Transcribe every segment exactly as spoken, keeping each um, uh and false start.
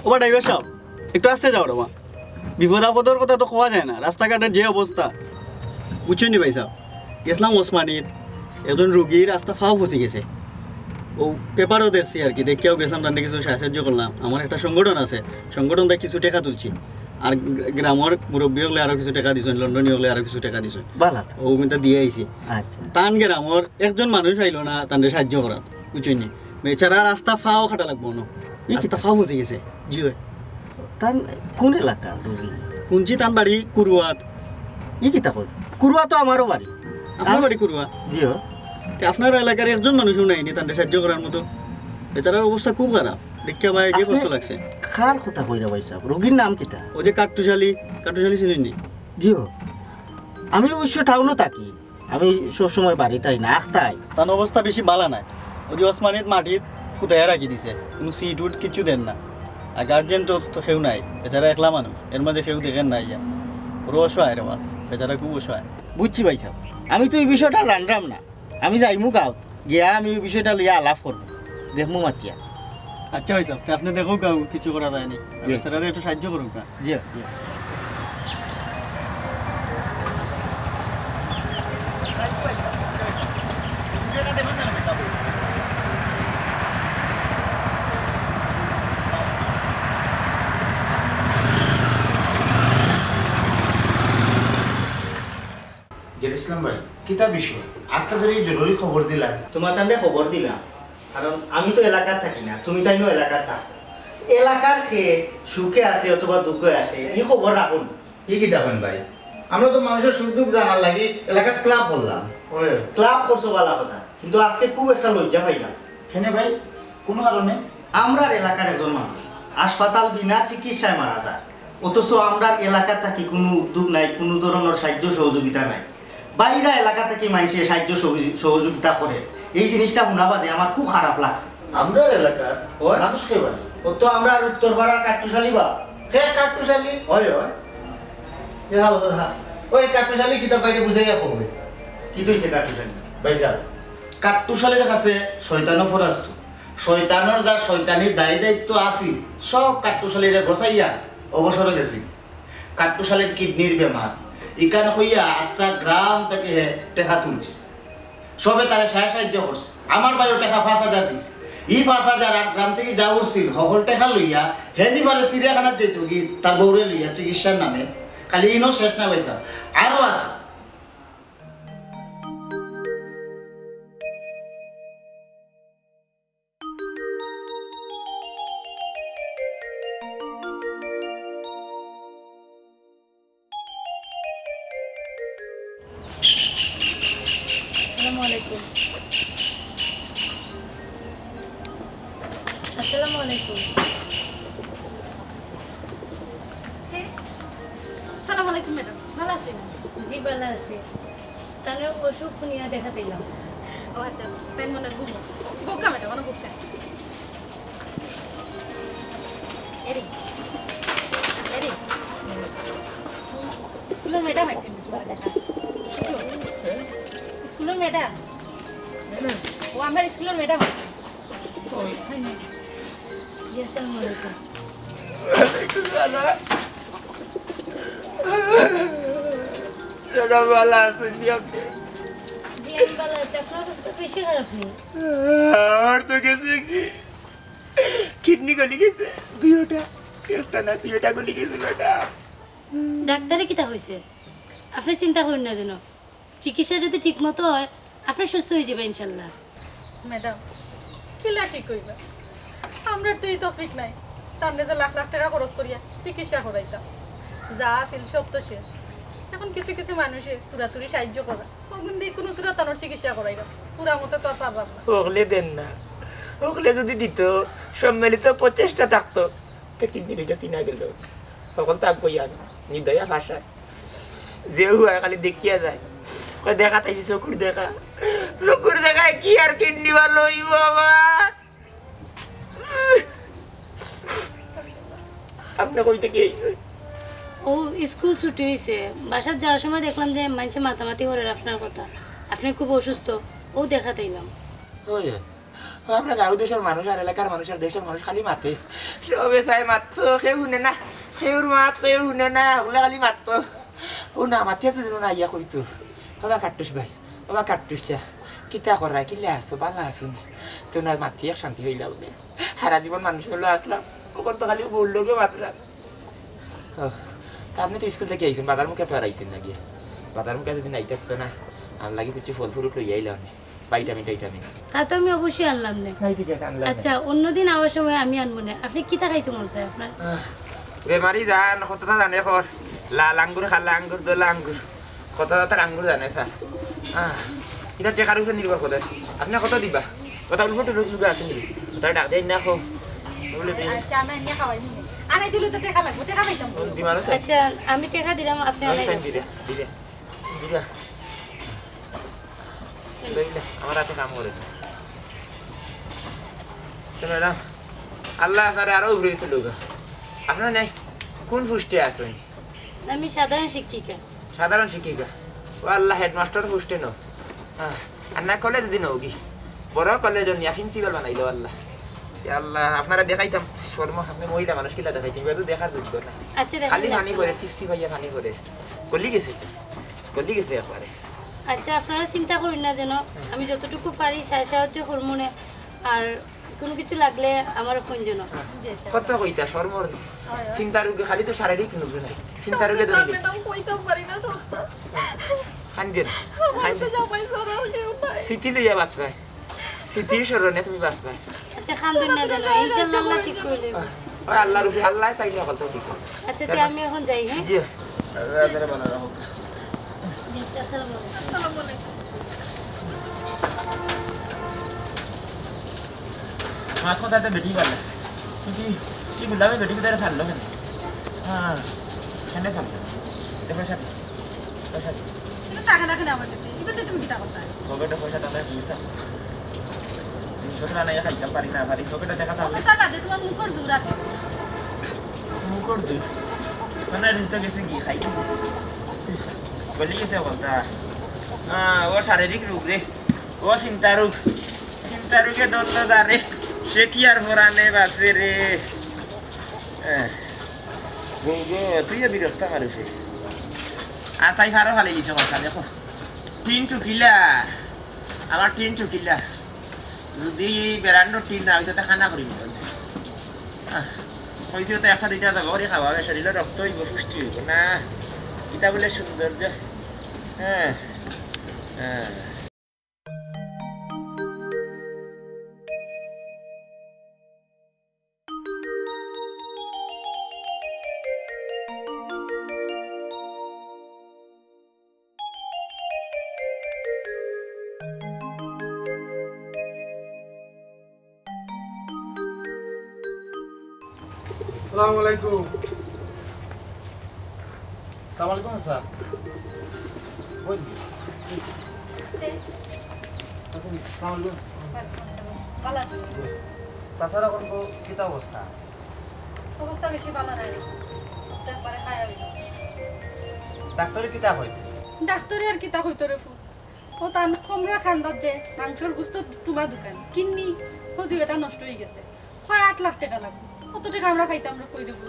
ওবা driver sub, একটু আস্তে যাও রে বা। বিপদ আপদর কথা তো কওয়া যায় না, রাস্তাঘাটর যে অবস্থা। বুঝছইন নি ভাইসাব, গেছলাম ওসমানীত, একজন রুগীর আস্তা ফাও ফসি গেছে। অউ পেপারো দেখছি আর কি, দেখিয়াউ গেছলাম, তানরে কিছু সাহায্য করলাম। আমার একটা সংগঠন আছে, সংগঠন থাকি কিছু টেকা তুলছি। আর গ্রামর মুরব্বি অকলে আরো কিছু টেকা দিছইন, লন্ডনি অকলে আরো কিছু টেকা দিছইন। বালা তো। অউ কিন্তু দিয়া আইছি। আচ্ছা। তান গ্রামর একজন মানুষ আইলো না তানরে সাহায্য করাত, বুঝছইন নি? বেচারার আস্তা ফাও কাটা লাগবো না। ই কিতা? আস্তা ফাও ফসি গেছে। জি অয়। তান কোন এলাকা রুগী? হুনছি তান বাড়ি কুরুয়াত। ই কিতা কইন? কুরুয়া তো আমারও বাড়ি। আপনার বাড়ি কুরুয়া? জি অয়। তে আপনার এলাকার একজন মানুষও নাইনি তানরে সাহায্য করার মতো? বেচারার অবস্থা খুব খারাপ। দেখিয়া ভাই যে আপনি কষ্ট লাগছে। কার কথা কইরা ভাইসাব? রুগীর নাম কিতা? ওই যে কাট্টুশালী, কাট্টুশালী চিনইন নি? জি অয়। আমি অবশ্য টাউনো থাকি। আমি সবসময় বাড়িত আই না, আখতা আই। তান অবস্থা বেশি বালা নায়। ওই যে ওসমানীত মাটিত ফুতাইয়া রাখি দিছে, কুনু সিট উট কিচ্ছু দেন না। আর গার্জিয়ান তো, তো কেউ নাই, বেচারা একলা মানুষ, এর মাঝে কেউ দেখের না ইয়া। বড় অসহায় রে বা, বেচারা খুব অসহায়। বুঝছি ভাইসাব, আমি তো ই বিষয়টা জানরাম না। আমি যাইমু গাঁওত, গিয়া আমি ই বিষয়টা লইয়া আলাপ করমু, দেখমু মাতিয়া। আচ্ছা ভাইসাব, তে আপনে দেখউক্কা কিছু করা যায়নি। জি। বেচারারে একটু সাহায্য করউক্কা। জি, জি। জেড ইসলাম ভাই, কিতা বিষয়? আটটা ধরি জরুরি খবর দিলা। তুমার তানরে খবর দিলাম, কারণ আমি তো এলাকাত থাকি না, তুমি তাইনও এলাকাত থাকো। এলাকার কে সুখে আছে অথবা দুঃখে আছে, ই খবর রাখো না। ই কিতা কইন ভাই? আমরা তো মানুষর সুখ দুঃখ জানার লাগি এলাকাত ক্লাব করলাম। ওই, ক্লাব করছো বালা কথা, কিন্তু আজকে খুব একটা লজ্জা পাইলাম। কেনে ভাই? কোন কারণে? আমরার এলাকার একজন মানুষ হাসপাতাল বিনা চিকিৎসায় মারা যায়, অথচ আমরার এলাকা থাকি কুনু উদ্যোগ নাই, কুনু ধরনর সাহায্য সহযোগিতা নাই। বাইরা এলাকা থাকি মানষে সাহায্য সহযোগি-, সহযোগিতা করের, এই জিনিসটা হুনা বাদে আমার খুব খারাপ লাগছে। আমরার এলাকার ওই? মানুষ কে ভাই? ও তো আমরার উত্তর পাড়ার কাট্টুশালী বা। কে কাট্টুশালী? ওই, ওই। ইয়া আল্লাহ, ওই কাট্টুশালী কিতা বাইরে বুঝাইয়া কবে? কিতা অইছে কাট্টুশালী? ভাইসাব, কাট্টুশালীর কাছে শয়তানও পরাস্ত। শয়তানর যা শয়তানি দায় দায়িত্ব আছিল, সব কাট্টুশালীরে গছাইয়া অবসরে গেছে। কাট্টুশালীর কিডনির বেমার, ইখান কইয়া আস্তা গ্রাম থাকি হে টেকা তুলছে। সবে তারে সাহায্য সাহায্য করছে। আমার ভাইও টেকা পাঁচ হাজার দিছে। ই পাঁচ হাজার আর গ্রাম থাকি যা উঠছিল, হকল টেকা লইয়া হে নি পারে চিড়িয়াখানাত যাইতো গি তার বউরে লইয়া চিকিৎসার নামে। খালি ইনো শেষ না ভাইসাব, আরো আছে। আসসালামু আলাইকুম। আসসালামু আলাইকুম। হে? আসসালামু আলাইকুম ম্যাডাম, ভালা আছইন? জি, ভালা আছি। তানর অসুখ হুনিয়া দেখাত আইলাম। ও আচ্ছা, তাইন মনে অয় ঘুমো। বউক্কা ম্যাডাম, অনো বউক্কা। এরে, এরে। স্কুলর ম্যাডাম আইছইন। স্কুলর ম্যাডাম। ও, আমরার স্কুলর ম্যাডাম আইছইন। জি, আসসালামু আলাইকুম। ওয়ালাইকুম সালাম। ম্যাডাম, ভালা আছইন নি আপনি? জি, আমি ভালা আছি। আপনার অবস্থা বেশি খারাপ নি? আমার তো গেছে কি, কিডনি গলি গেছে দুইওটা। একটা না, দুইওটা গলি গেছে ম্যাডাম। ডাক্তারে কিতা কইছে? আপনি চিন্তা করইন না যেন। চিকিৎসা যদি ঠিক মতো হয়, আপনি সুস্থ অইযিবা ইনশাল্লাহ। ম্যাডাম, কিলা ঠিক অইবা? আমরার তো ই তৌফিক নাই। তানরে যে লাখ লাখ টেকা খরচ করিয়া চিকিৎসা করাইতাম, যা আছিল সব তো শেষ। এখন কিছু কিছু মানুষে তুরাতুরি সাহায্য করা, অগুন দি কুনু সুরত তানর চিকিৎসা করাইলাম। পুরা মতে তো আর পারলাম না। অকলে দেইন না, অকলে যদি দিত, সম্মিলিত প্রচেষ্টা থাকতো, তে কিডনি দুইটা তিনা গেল। হকল তো আগ বইয়া না, নিদয়া ভাষায়। যে হুয়ায় খালি দেখিয়া যায়। কয়, "দেখা তাইছি চকুর দেখা।" চকুর দেখায় কি আর কিডনি ভালা অইবো আমার? আপনি কই থাকি আইছেন? ও স্কুল ছুটি অইছে, বাসাত যাওয়ার সময় দেখলাম যে মাইনষে মাতামাতি করের আপনার কথা, আপনি খুব অসুস্থ, অউ দেখাত আইলাম। ওই, ও, আমরা গাঁও দেশর মানুষ আর এলাকার মানুষ আর দেশর মানুষ খালি মাতে। সবে চায় মাততো, কেউ হুনে না। কেউর মাত কেউ হুনে না, হকলে খালি মাততো। ও না, মাতি আছে যেন না আইয়া কইতো। বাবা কাট্টুস ভাই, বাবা কাট্টুস চা, কিতা করা, কিলা আছো, বালা আছো নি? তো না মাতি এক শান্তি হইলা বলে। সারা জীবন মানুষ হলো আসলাম, ওখান তো খালি বউর লগে মাতলাম। ও, তা আপনি তো স্কুল থাকি আইছেন, বাজার মুখে তো আর আইছেন না গিয়া। বাজার মুখে যদি নাই থাকতো না, আমার লাগি কিছু ফল ফ্রুট লইয়া আইলাম নে। ভিটামিন টাইটামিন। তা তো আমি অবশ্যই আনলাম নে। নাই ঠিক আছে, আনলাম নে। আচ্ছা, অন্যদিন আওয়ার সময় আমি আনবো নে। আপনি কিতা খাইতে মন চায় আপনার? আহ, বেমারি জান, কতটা জানে কর। লাল আঙ্গুর, কালা আঙ্গুর, ধলা আঙ্গুর। কত জাতর আঙ্গুর জানে স্যার। আহ, ইটা টেকার উপরে নির্ভর করে। আপনি কত দিবা? কত উল্টো টুলু টুলু আছে নি? কত ডাক দেন না খো। বলে দিন। আচ্ছা, আমি এনে খাওয়াই নি। আনাই দিলে তো টেকা লাগবো, টেকা পাইতাম। দিবা না তো? আচ্ছা, আমি টেকা দিলাম, আপনি আমি আনাই টাইম দেন। দিবে, দিবে। দিবা। লইলে, আমার হাতে কাম করে। তো ম্যাডাম, আল্লাহ আপনারে আরো উপরে তুলুক। আপনার নাই কোন পোস্টে আছেন? আমি সাধারণ শিক্ষিকা। সাধারণ শিক্ষিকা? ও আল্লাহ, হেডমাস্টার পোস্টে নো। হ্যাঁ, আর না কলেজ দিন হোগি। বড় কলেজ নিয়া প্রিন্সিপাল বানাইলো আল্লাহ। ইয়া আল্লাহ, আপনারে দেখাইতাম শর্ম, আপনি মহিলা মানুষ কিলা দেখাইতাম, এবার তো দেখার যোগ্য না। আচ্ছা, দেখা খালি যাক। পানি পড়ে, সিপসি ভাইয়া পানি পড়ে। গলি গেছে তো, গলি গেছে একবারে। আচ্ছা, আপনারা চিন্তা করইন না যেন, আমি যতটুকু পারি সা-, সাহায্য করমু নে। আর কোনো কিছু লাগলে আমারে ফোন যেন। কত কইতা শর্মর? চিন্তা রোগে খালি তো শারীরিক রোগ নাই, চিন্তা রোগে ধরে গেছে। ম্যাডাম, কইতাম পারি না সবটা। কান্দিও না, আমার কান্দিও তো না। জামাই ছাড়া আর কেউ নাই। স্মৃতি লইয়া বাঁচবায়, স্মৃতির স্মরণে তুমি বাঁচবায়। আচ্ছা, কান্দইন না যেন, ইনশাআল্লাহ আল্লাহ ঠিক করে দেবে। ওই আল্লাহর উপরে, আল্লাহ চাইলে হকলতা ঠিক করে। আচ্ছা, তে আমি এখন যাই, হ্যাঁ? জি। আল্লাহ তাআলা ভালো রাখুক। জি, আচ্ছা, আসসালামু আলাইকুম। আসসালামু আলাইকুম। মাছ কোথায় তো বেটি পারলে? তুই কি, কি বললাম, বেটি কোথায় ছাড়লো কেন? হ্যাঁ, কেন ছাড়লো? দেখো সাথে। কিন্তু টাকা না খেলে আমার কাছে। এবার তো তুমি কিতা করতায়? পকেটে পয়সা টাকা বুঝতাম। আমি ছোট না, না, খাইতাম পারি না, পারি। পকেটে দেখা থাকলে। কত টাকা দে, তোমার মুখর জোর আছে। মুখর জোর? মানে, ঋণ তো গেছে কি, খাইতে। গলি গেছে বলতা। হ্যাঁ, ও শারীরিক রোগ রে। ও চিন্তা রোগ। চিন্তা রোগে দণ্ড দাঁড়ে। সে কি আর ভরানে বাঁচে রে? হ্যাঁ। গো, গো, তুই এ বিরক্ত মানুষে। আর তাই ফারো ফালাই দিছে কথা, দেখো। টিন টুকিলা, আমার টিন টুকিলা। যদি বেরান্ডর টিন না হইতো, তা খানা করি নিত। আহ, কইছি তো একটা দুইটা যাবো করে খাওয়া হবে, শরীরে রক্ত হইব, পুষ্টি হইব না। এটা বলে সৌন্দর্য। হ্যাঁ, হ্যাঁ। আসসালামু আলাইকুম। আসসালামু আলাইকুম, স্যার। ওই। আসসালামু আলাইকুম, স্যার। ভালো আছেন? চাচার এখন তো কিতা অবস্থা? অবস্থা বেশি ভালো নাই। তো একবারে খায়া হইল। ডাক্তারে কিতা কয়? ডাক্তারে আর কিতা কইতো রে ফুত? ও তান কমরা খান্দাত যে মাংসর গুস্ত টুমা দোকান, কিডনি, ও দুইটা নষ্ট হয়ে গেছে। কয় আট লাখ টাকা লাগবো। অত টাকা আমরা পাইতাম না কই দেবো?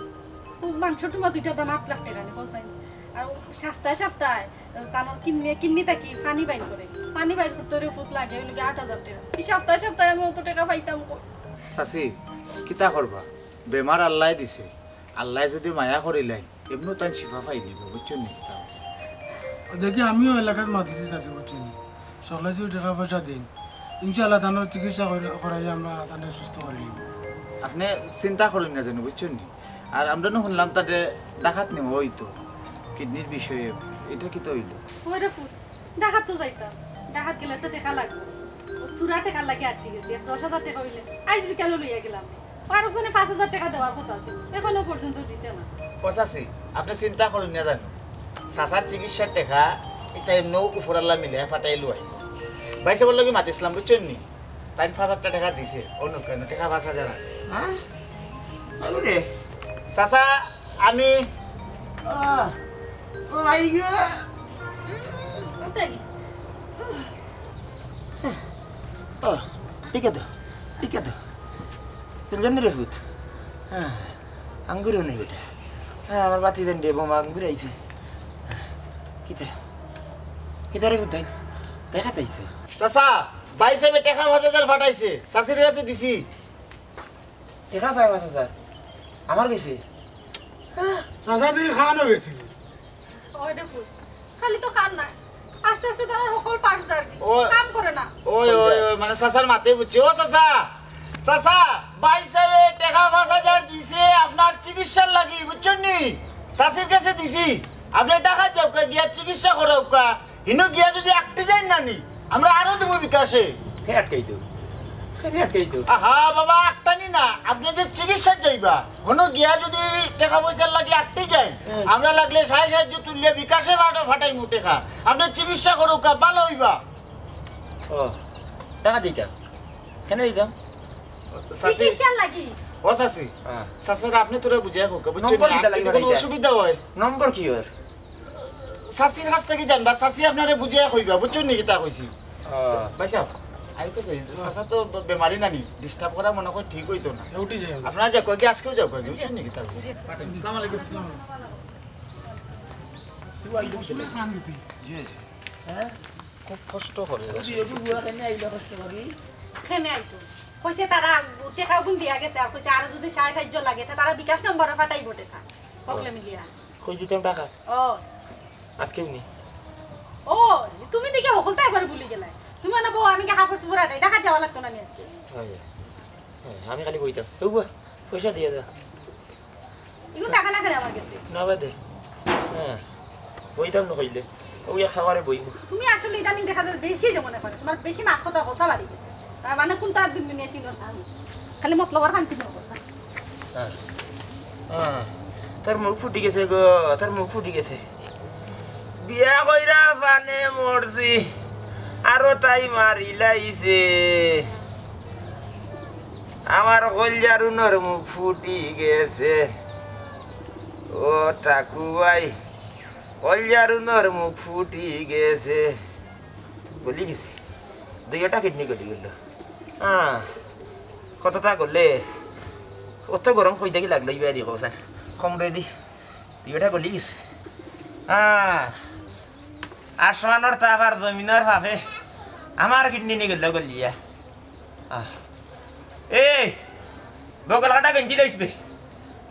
ও মাংস টুমা দুইটার দাম আট লাখ টাকা নি, কও চাইন। আর ও সপ্তাহে সপ্তাহে তানোর কিডনি, কিডনি থাকি পানি বাইর করে। পানি বাইর করতে রে ফুত লাগে, ওই লোকে আট হাজার টাকা। এই সপ্তাহে সপ্তাহে আমি অত টাকা পাইতাম কই? চাচি, কিতা করবা? বেমার আল্লায় দিছে। আল্লায় যদি মায়া করিলাইন, এমনও তাই শিফা পাইলিব, বুঝছো নি? কিতা অবস্থা? দেখি, আমিও এলাকাত মাতিছি চাচি, বুঝছো নি? সরকারে যদি টাকা পয়সা দিন, ইনশাআল্লাহ তানোর চিকিৎসা করে, করাই আমরা তানোর সুস্থ করে নিব। আপনি চিন্তা করইন না যেন, বুঝছো নি? আর আমরা না শুনলাম তাতে ডাকাত নেওয়া হইতো কিডনির বিষয়ে, এটা কিতা হইল? ওই রে ফুত, ডাকাত তো যাইতাম, ডাকাত গেলে তো টাকা লাগবে। ও থুড়া টাকার লাগি আটকে গেছি, এক দশ হাজার টাকা হইলে আইজ বিকালে লইয়া গেলাম। আর ওখানে পাঁচ হাজার টাকা দেওয়ার কথা আছে, এখনো পর্যন্ত দিছে না। ও চাচি, আপনি চিন্তা করইন না জানো, চাচার চিকিৎসার টাকা এটা এমনিও উপরাল্লা মিলে ফাটাই লুয়াই। ভাই সাহেবের লগে মাতিছিলাম, বুঝছেন নি? তাই পাঁচ হাজার টাকা দিছে, অন্য কেন টাকা পাঁচ হাজার আছে। হ্যাঁ? ওই রে, চাচা, আমি, আহ, ও মাই গো। তাই? ও, ঠিক আছে। ঠিক আছে। তুলজান রে হুত। হ্যাঁ, আঙ্গুরও নাই বেটা। হ্যাঁ, আমার বাতি দেন রে, বোমা আঙ্গুর আইছে। কিতা? কিতা রে হুত? দেখা তাইছে। চাচা, ভাইসাবে টেকা পাঁচ হাজার পাঠাইছে, চাচির কাছে দিছি। টেকা পায় পাঁচ হাজার? আমার গেছে? চাচা দিয়ে খাওয়ানো গেছে। ওই দেখো, খালি তো খান না, আস্তে আস্তে তারা সকল পার্স যার কি, ও, কাম করে না। ওই, ওই, ওই, মানে চাচার মাতে বুঝছি। ও চাচা, চাচা, ভাইসাবে টেকা পাঁচ হাজার দিছে আপনার চিকিৎসার লাগি, বুঝছইন নি? চাচির কাছে দিছি, আপনে ঢাকা যাউক্কা, গিয়া চিকিৎসা করাউক্কা। হিনো গিয়া যদি আটকি যাইন না নি, আমরা আরো দিমু বিকাশে। হে আটকাইতো। হে আটকাইতো। আহা বাবা, আটকানি না, আপনে যে চিকিৎসাত যাইবা, হনো গিয়া যদি টেকা পয়সার লাগি আটকি যাইন, হুম। আমরা লাগলে সাড়ে সাতশো তুলিয়া বিকাশে ফাটা-, ফাটাইমু টেকা। আপনে চিকিৎসা করউক্কা, ভালা অইবা। ও, টেকা দিতাম। কেনে দিতাম? চাচি। চিকিৎসার লাগি। ও চাচি। হ্যাঁ। চাচারে আপনে তোরে বুঝাইয়া কউক্কা, বুঝছইন নি? নম্বর কিতা লাগি আটকিতে কুনু অসুবিধা অয়? নম্বর কিওর? চাচির কাছ থাকি জানবা, চাচি আপনারে বুঝাইয়া কইবা, বুঝছইন নি কিতা কইছি? ও। ভাইসাব, আইউক্কা, চাচা তো বে-, বেমারি নানি, disturb করা মনে কয় ঠিক অইতো না। এ উঠি যাই আমরা। আপনারা যাউক্কা, আজকেউ যাউক্কা, বুঝছইন নি কিতা কইছি? আসসালামু আলাইকুম। তুই আইলি আসলে খান গেছি। জি, জি। হ্যাঁ? খুব কষ্ট করে তুই আসলে। একটু বুয়া কেনে আইলা কষ্ট করি? কেনে আইতো? কইছে তারা টেকা গুন দিয়া গেছে, আর কইছে আরো যদি সাড়ে সাতশো লাগে, তা তারা বিকাশ নম্বরে ফাটাইবো টেকা। হকলে মিলিয়া। কই দিতাম টেকা? ও। আজকেউ নি। ও, তুমি দেখি হকলতা একবারে ভুলি গেলায়। তুমি মানে বউ, আমি কি কাপড় চোপড় আটাই, ঢাকা যাওয়া লাগতো না নি আজকে? হয়, হয়। হ্যাঁ, আমি খালি বইতাম। তবু পয়সা দিয়া যা। ইগু টেকা না কেনে আমার গেছে? না বাদে। হ্যাঁ, বইতাম না কইলে। ওই এক খাবারে বইমু। তুমি আসলে ইদানিং দেখা যায় বেশি যে মনে করে, তোমার বেশি মাত কথা কথা বাড়ি গেছে। আহ, মানে কোন তার দুনিয়া চিনো না আমি। খালি মতলবর খান চিনো না। হ্যাঁ। হ্যাঁ। তোর মুখ ফুটি গেছে গো, তোর মুখ ফুটি গেছে। বিয়া কইরা ফানে মরছি, আরো তাই মারিলাইছে। আমার কইলজার উনর মুখ ফুটি গেছে। ও টাকু ভাই, কইলজার উনর মুখ ফুটি গেছে। গলি গেছে। দুইটা কিডনি গলি গেল। হ্যাঁ, কতটা গলে? অত গরম কই দেখি লাগলো, ইবা দি কওছান। কম রেডি। দুইটা গলি গেছে। হ্যাঁ, আসমানর তাপ আর জমিনর ভাপে আমার কিডনি নি গেল গলিয়া। আহ। এ, বগল কাটা গেঞ্জি লইস বে।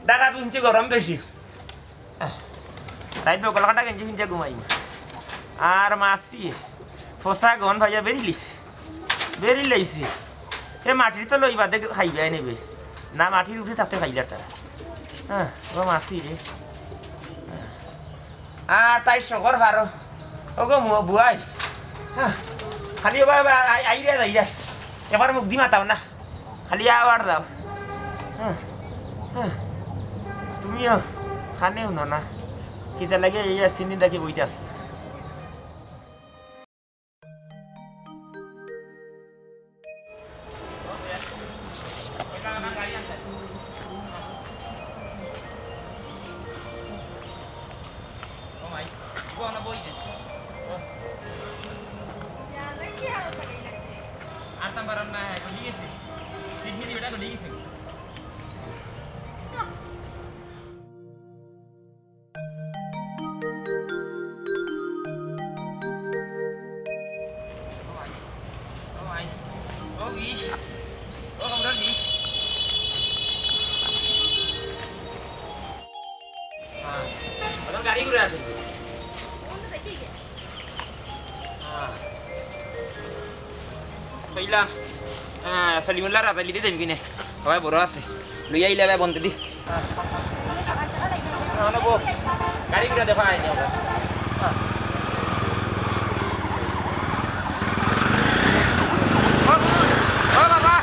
ঢাকাত হুনছি গরম বেশি। আহ। তাই বগল কাটা গেঞ্জি পিন্দিয়া ঘুমাইমু। আর মাছি, ফসা গন্ধ পাইয়া বেরিলিছে। বেরিলাইছে। এ মাটির তলে ওই বাদে খাইবায় নিবে। না মাটির উপরে থাকতে খাইলার তারা। হ্যাঁ, ও মাছি রে। আর তাই শকর পারো। ওগো মু-, বুয়াই। হ্যাঁ। খালি ওবা, ওবা, আই, আই রে, যাই রে। এবার মুখ দি মাতাও না। খালি আবার দাও। হ্যাঁ। হ্যাঁ। তুমিও খানেও না, না। কিতা লাগে এই আজ তিন দিন থাকি বইতে আছে। আর তাম পারাম না, গলি গেছে। কিডনি ওটা গলি গেছে। হ্যাঁ, ওদের গাড়ি ঘুরে আছে। হ্যাঁ। কইলা, হ্যাঁ, সলিমুল্লাহ রাজালি দি দেবি কিনে? সবাই বড় আছে। লইয়া আইলে ভাই বন্ধ দি। হ্যাঁ, নেবো। গাড়ি ঘুরে দেখা হয়নি আমরা। হ্যাঁ। ও, ও বাবা।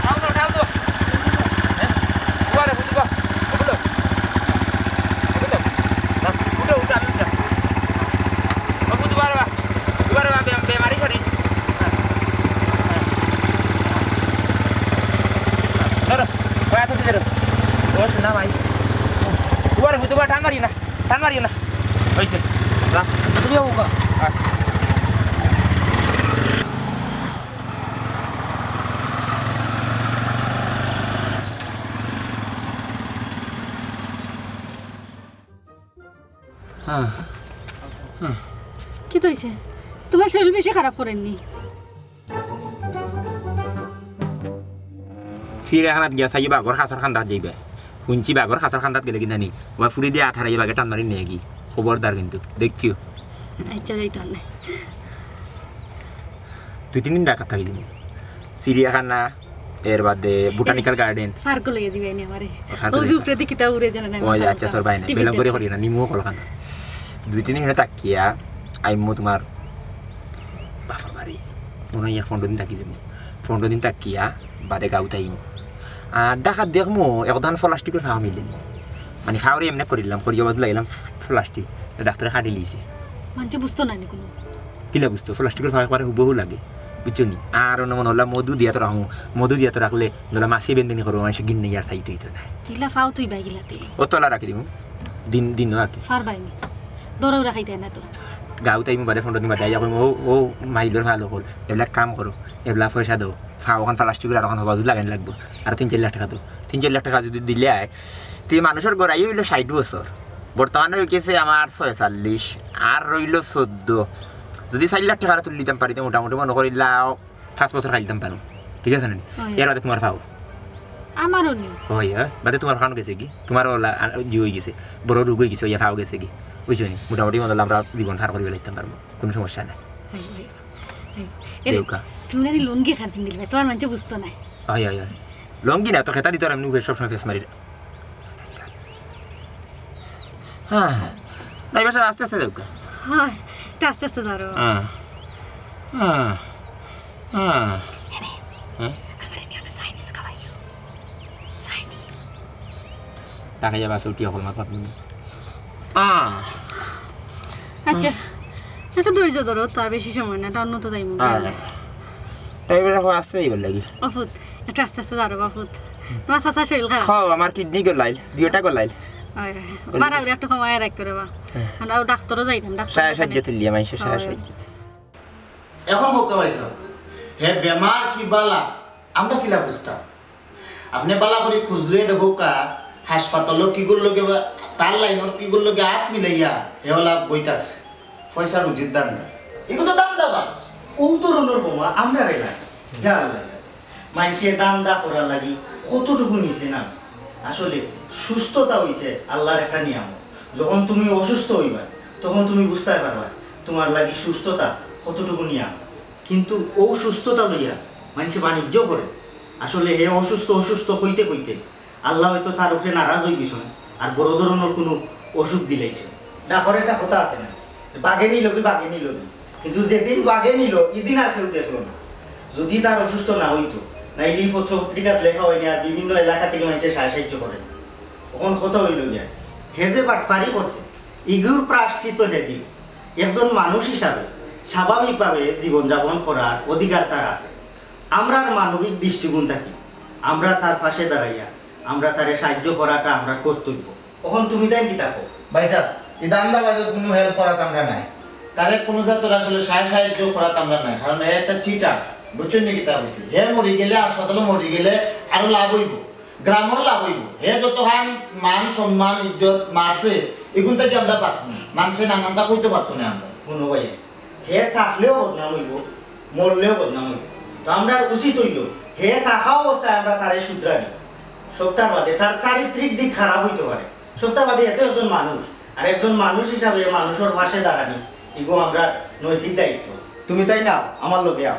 উঠাও তো, উঠাও তো। হ্যাঁ? উঠো রে, উঠো। উঠো। উঠো, উঠো, আমি উঠলাম। ও, উঠো, বাবা। উঠো, বাবা, বে-, বেমারি করি। ধরো, ওই হাতে ধরো। ও, শোনা ভাই। উঠো রে, উঠো, টান মারি না। টান মারিও না। হইছে। রাখ। তুমি যাবো গা? হ্যাঁ। কিতা অইছে? তুমার শরীর বেশি খারাপ করইন নি? চিড়িয়াখানাত গিয়া চাইও বাঘর খাঁচার কান্দাত যাইবায়। হুনছি বাঘর খাঁচার কান্দাত গেলে কিনা নি, তুমার ফুড়ি দিয়া আত হারাইয়া বাঘে টান মারি নেয়গি। খবরদার কিন্তু, দেখিও। আচ্ছা, যাইতাম না। দুই তিন দিন ঢাকাত থাকি দিমু। চিড়িয়াখানা, এর বাদে বোটানিক্যাল গার্ডেন। পার্কো লইয়া যাইবায় নি আমারে? পার্কো অউ যে লইয়া উপরেদি কিতা উড়ে জানে না, ওই, মাথার আচ্ছা, উপরে। সর বাইনে, টিভিত বেলম করি দেখছি। করি না, নিমুও কলখানা। দুই তিন দিন থাকিয়া আইমু তুমার বাপর বাড়ি। মনো অয় পনরো দিন থাকি যাইমু। পনরো দিন থাকিয়া বাদে গাউত আইমু। আর ঢাকাত দেখমু, একদান প্লাস্টিকর ফাও মিলে। মানে, ফাওরে এমনে করিলাম, করিয়া বাদে লাগাইলাম প্লাস্টিক। ডাক্তারে কাটি লিছে। মানষে বুঝতো নায় নি কুনু। কিলা বুঝতো? প্লাস্টিকর ফাও একবারে হুবহু লাগে। বুঝছো নি? আর অন্য মনো অইলা মধু দিয়া তো রাখমু। মধু দিয়া তো রাখলে, ধরো মাছে বেনবেনি করবো, মানষে গিন্নে আর চাইতে অইতো না। কিলা ফাও তুই বাই গিলাতে? ও তলা রাখি দিমু। দিন, দিন রাখি। ফার বাইনি। দৌড়াউড়া খাইতে না তো। গাউত আইমু বাদে পনরো দিন বাদে আইয়া কইমু, "ও, ও, মাইলর ফাল অকল, এবলা কাম করো, এবলা পয়সা দেও, ফাও অখান প্লাস্টিকর আর অখান হবা যুদি লাগানি লাগবো, আর তিন চাইর লাখ টেকা দেও।" তিন চাইর লাখ টেকা যুদি দিলে আয়, তে মানষর গড়াই অইলো ষাইট বছর, বর্তমানে অইগেছে আমার ছয়চল্লিশ, আর রইলো চৌদ্দ। যুদি চাইর লাখ টেকা তুলি দিতাম পারি, তে মোটামুটি মনো করিলাও পাঁচ বছর খাইতাম পারো, ঠিক আছে নি? অয়। এর বাদে তুমার ফাও। আমারও নি। অয়, অয়। বাদে তুমার ফাও গেছেগি, তুমার ওলা, আ, ই অইগেছে, বড় রোগ অইগেছে, অইয়া ফাও গেছেগি। বুঝছো নি? মোটামুটি মনে অইলো আমরা জীবন পার করি লাইতাম পারমু, কুনু সমস্যা নাই। অয়, অয়, অয়। এরে, দেউকা। তুমি না নি লুঙ্গি খান পিন্দিলে, তুমার মানষে বুঝতো নায়। অয়, অয়, অয়। লুঙ্গি না, তো খেতা দিতো আর এমনে উপরে সবসময় ফেস মারি। হ্যাঁ, হ্যাঁ। না, এবার আস্তে আস্তে যাউক্কা। অয়, একটু আস্তে আস্তে ধরো। হ্যাঁ। হ্যাঁ। হ্যাঁ। হ্যাঁ? আমার এনে আমরা চাইনিজ খাওয়াইও। চাইনিজ। তাকে যাবা সৌটি অকল মাত মাত। হ্যাঁ। আচ্ছা, একটু ধৈর্য ধরো, তো আর বেশি সময় না, এটা অন্য তো যাইমু। হ্যাঁ। তাই এবার দেখো, আস্তে যাইবার লাগি। অফুত, একটু আস্তে আস্তে ধরো, অফুত। তুমার চাচার শরীর খারাপ। খাও, আমার কিডনি গলাইল, দুইটা গলাইল। অয়, অয়। বাড়াউড়ি একটু কমায় রাখ করে বা। হ্যাঁ। আমরা ডাক্তারও যাইতাম, ডাক্তার সারা দেখানে। সাহায্য তুলিয়া মাইসে, সারা অয়। সাহায্য। এখন কউক্কা ভাইসাব, হে বেমার কি বালা, আমরা কিলা বুঝতাম? আপনে বালা করি খুঁজ লইয়া দেখউক্কা, হাসপাতালো কিগুর লগে বা তার লাইনর কিগুর লগে আত মিলাইয়া হে অলা বই থাকছে। পয়সা রুজির ধান্দা। ইগু তো ধান্দাবাজ। অউ ধরনর বউমা আমরারে লাগে। ইয়া আল্লাহ। মানষে ধান্দা করার লাগি কতটুকু নিছে না। আসলে সুস্থতা অইছে আল্লাহর একটা নিয়ামত। যখন তুমি অসুস্থ অইবা, তখন তুমি বুঝতায় পারবা তুমার লাগি সুস্থতা কতটুকু নিয়ামত। কিন্তু অউ সুস্থতা লইয়া মানষে বাণিজ্য করে। আসলে হে অসুস্থ, অসুস্থ কইতে কইতে আল্লাহ অয়তো তার উপরে নারাজ অইগেছইন, আর বড় ধরনর কুনু অসুখ দিলাইছইন। ডাকর একটা কথা আছে না, বাঘে নিল কি, বাঘে নিল কি, কিন্তু যেদিন বাঘে নিল, ইদিন আর কেউ দেখলো না। যুদি তার অসুস্থ না অইতো, নাইলে ই পত্র পত্রিকাত লেখা অয়নি, আর বিভিন্ন এলাকা থাকি মানষে সাহায্য করে। অখন কথা অইলো গিয়া, হে যে বাটপারি করছে, ইগুর প্রায়শ্চিত্ত হে দিবো। একজন মানুষ হিসাবে স্বাভাবিকভাবে জীবনযাপন করার অধিকার তার আছে। আমরার মানবিক দৃষ্টিকোণ থাকি আমরা তার পাশে দাঁড়াইয়া আমরা তারে সাহায্য করাটা আমরার কর্তব্য। অখন তুমি তাইন কিতা কও? ভাইসাব, ই ধান্দাবাজর কুনু help করাত আমরা নাই। তারে কুনু জাতর আসলে সাহায্য করাত আমরা নাই, কারণ হে একটা চিটার, বুঝছইন নি কিতা কইছি? হে মরি গেলে, হাসপাতালো মরি গেলে আরো লাভ অইবো, গ্রামর লাভ অইবো। হে যতখান মান সম্মান ইজ্জত মারছে, ইগুন থাকি আমরা বাঁচমু। মানষে নানানতা কইতো পারতো না আমরা। হুনো ভাই, হে থাকলেও বদনাম অইবো, মরলেও বদনাম অইবো। তো আমরার উচিত অইলো, হে থাকা অবস্থায় আমরা তারে শুধরানি। সপ্তাহ বাদে তার চারিত্রিক দিক খারাপ অইতো পারে, সপ্তাহ বাদে হে তো একজন মানুষ, আর একজন মানুষ হিসাবে মানষর পাশে দাঁড়ানি, ইগু আমরার নৈতিক দায়িত্ব। তুমি তাইন আও, আমার লগে আও।